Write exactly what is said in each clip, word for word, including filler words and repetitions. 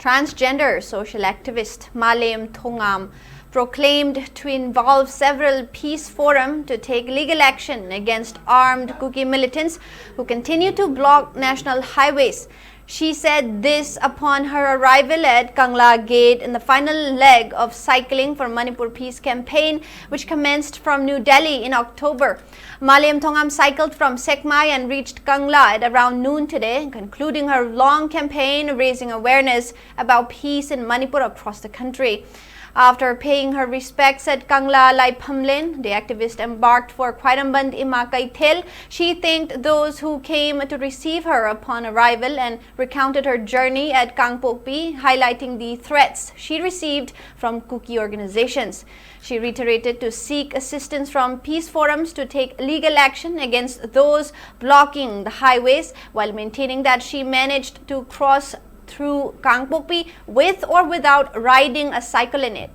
Transgender social activist Malem Thongam proclaimed to involve several peace forum to take legal action against armed Kuki militants who continue to block national highways. She said this upon her arrival at Kangla Gate in the final leg of Cycling for Manipur Peace campaign, which commenced from New Delhi in October. Malem Thongam cycled from Sekmai and reached Kangla at around noon today, concluding her long campaign raising awareness about peace in Manipur across the country. After paying her respects at Kangla Laiphamlen, the activist embarked for Khwairamband Ima Kaithel. She thanked those who came to receive her upon arrival and recounted her journey at Kangpokpi, highlighting the threats she received from Kuki organizations. She reiterated to seek assistance from peace forums to take legal action against those blocking the highways, while maintaining that she managed to cross through Kangpokpi with or without riding a cycle in it.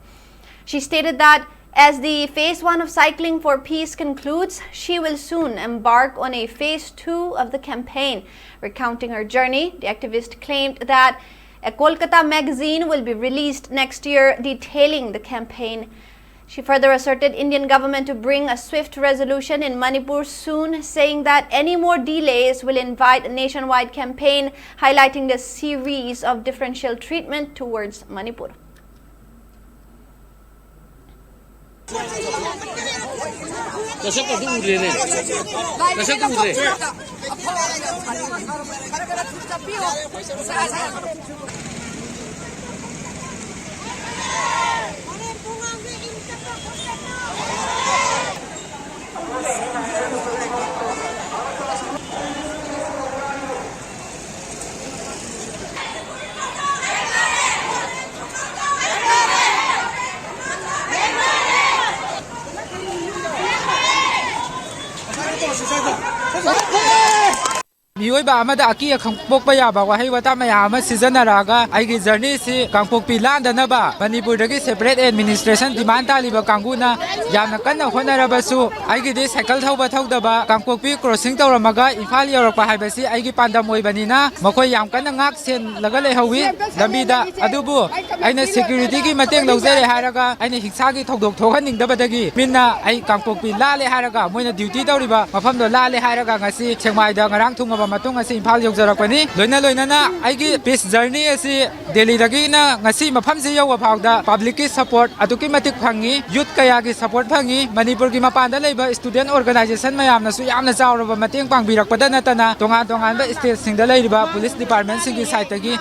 She stated that as the phase one of Cycling for Peace concludes, she will soon embark on a phase two of the campaign. Recounting her journey, the activist claimed that a Kolkata magazine will be released next year detailing the campaign. She further asserted Indian government to bring a swift resolution in Manipur soon, saying that any more delays will invite a nationwide campaign highlighting the series of differential treatment towards Manipur. ꯃꯤꯑꯣꯏꯕ ꯑꯃꯗ ꯑꯀꯤ ꯑꯈꯪ ꯄꯣꯛꯄ ꯌꯥꯕ ꯋꯥꯍꯩ ꯋꯥꯇꯥ ꯃꯌꯥꯝ ꯑꯃ ꯁꯤꯖꯤꯟꯅꯔꯛꯑꯒ ꯑꯩꯒꯤ ꯖꯔꯅꯤꯁꯤ ꯀꯥꯡꯄꯣꯛꯄꯤ ꯂꯥꯟꯗꯅꯕ ꯃꯅꯤꯄꯨꯔꯗꯒꯤ separate administration demand ꯇꯥꯜꯂꯤꯕ ꯀꯥꯡꯕꯨꯅ ꯌꯥꯝꯅ ꯀꯟꯅ ꯍꯣꯠꯅꯔꯕꯁꯨ ꯑꯩꯒꯤꯗꯤ ꯁꯥꯏꯀꯜ ꯊꯧꯕ ꯊꯧꯗꯕ ꯀꯥꯡꯄꯣꯛꯄꯤ crossing ꯇꯧꯔꯝꯃꯒ ꯏꯝꯐꯥꯜ ꯌꯧꯔꯛꯄ ꯍꯥꯏꯕꯁꯤ ꯑꯩꯒꯤ ꯄꯥꯟꯗꯝ ꯑꯣꯏꯕꯅꯤꯅ ꯃꯈꯣꯏ ꯌꯥꯝ ꯀꯟꯅ ꯉꯥꯛ ꯁꯦꯜꯂꯒ ꯂꯩꯍꯧꯋꯤ ꯂꯝꯕꯤꯗ꯫ ꯑꯗꯨꯕꯨ ꯑꯩꯅ securityꯒꯤ ꯃꯇꯦꯡ ꯂꯧꯖꯔꯦ ꯍꯥꯏꯔꯒ ꯑꯩꯅ ꯍꯤꯡꯁꯥꯒꯤ ꯊꯧꯗꯣꯛ ꯊꯣꯛꯍꯟꯅꯤꯡꯗꯕꯗꯒꯤ ꯃꯤꯅ ꯑꯩ ꯀꯥꯡꯄꯣꯛꯄꯤ ꯂꯥꯜꯂꯦ ꯍꯥꯏꯔꯒ ꯃꯣꯏꯅ duty ꯇꯧꯔꯤꯕ ꯃꯐꯝꯗꯣ ꯂꯥꯜꯂꯦ ꯍꯥꯏꯔꯒ ꯉꯁꯤ ꯁꯦꯛꯃꯥꯏꯗ ꯉꯔꯥꯡ ꯊꯨꯡꯉꯕ ꯃꯇꯨꯡ ꯉꯁꯤ ꯏꯝꯐꯥꯜ ꯌꯧꯖꯔꯛꯄꯅꯤ꯫ ꯂꯣꯏꯅ ꯂꯣꯏꯅꯅ ꯑꯩꯒꯤ peace journey ꯑꯁꯤ ꯗꯦꯜꯂꯤꯗꯒꯤꯅ ꯉꯁꯤ ꯃꯐꯝꯁꯤ ꯌꯧꯕ ꯐꯥꯎꯗ publicꯀꯤ support ꯑꯗꯨꯛꯀꯤ ꯃꯇꯤꯛ ꯐꯪꯉꯤ, youth ꯀꯌꯥꯒꯤ support ꯐꯪꯉꯤ, ꯃꯅꯤꯄꯨꯔꯒꯤ ꯃꯄꯥꯟꯗ ꯂꯩꯕ student organisation ꯃꯌꯥꯝꯅꯁꯨ ꯌꯥꯝꯅ ꯆꯥꯎꯔꯕ ꯃꯇꯦꯡ ꯄꯥꯡꯕꯤꯔꯛꯄꯗ ꯅꯠꯇꯅ ꯇꯣꯉꯥꯟ ꯇꯣꯉꯥꯟꯕ stateꯁꯤꯡꯗ ꯂꯩꯔꯤꯕ police departmentꯁꯤꯡꯒꯤ sideꯇꯒꯤ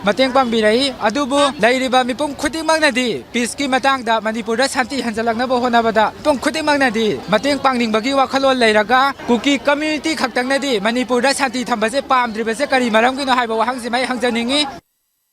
ꯃꯇꯦꯡ ꯄꯥꯡꯕꯤꯔꯛꯏ꯫ ꯑꯗꯨꯕꯨ ꯂꯩꯔꯤꯕ ꯃꯤꯄꯨꯝ ꯈꯨꯗꯤꯡꯃꯛꯅꯗꯤ peaceꯀꯤ ꯃꯇꯥꯡꯗ ꯃꯅꯤꯄꯨꯔꯗ ꯁꯥꯟꯇꯤ ꯍꯟꯖꯤꯜꯂꯛꯅꯕ ꯍꯣꯠꯅꯕꯗ ꯃꯤꯄꯨꯝ ꯈꯨꯗꯤꯡꯃꯛꯅꯗꯤ ꯃꯇꯦꯡ ꯄꯥꯡꯅꯤꯡꯕꯒꯤ ꯋꯥꯈꯜꯂꯣꯟ ꯂꯩꯔꯒ ꯀꯨꯀꯤ community ꯈꯛꯇꯪꯅꯗꯤ ꯃꯅꯤꯄꯨꯔꯗ ꯁꯥꯟꯇꯤ ꯊꯝꯕꯁꯦ ꯄꯥꯝꯗ꯭ꯔꯤꯕꯁꯦ ꯀꯔꯤ ꯃꯔꯝꯒꯤꯅꯣ ꯍꯥꯏꯕ ꯋꯥꯍꯪꯁꯤꯃ ꯑꯩ ꯍꯪꯖꯅꯤꯡꯉꯤ꯫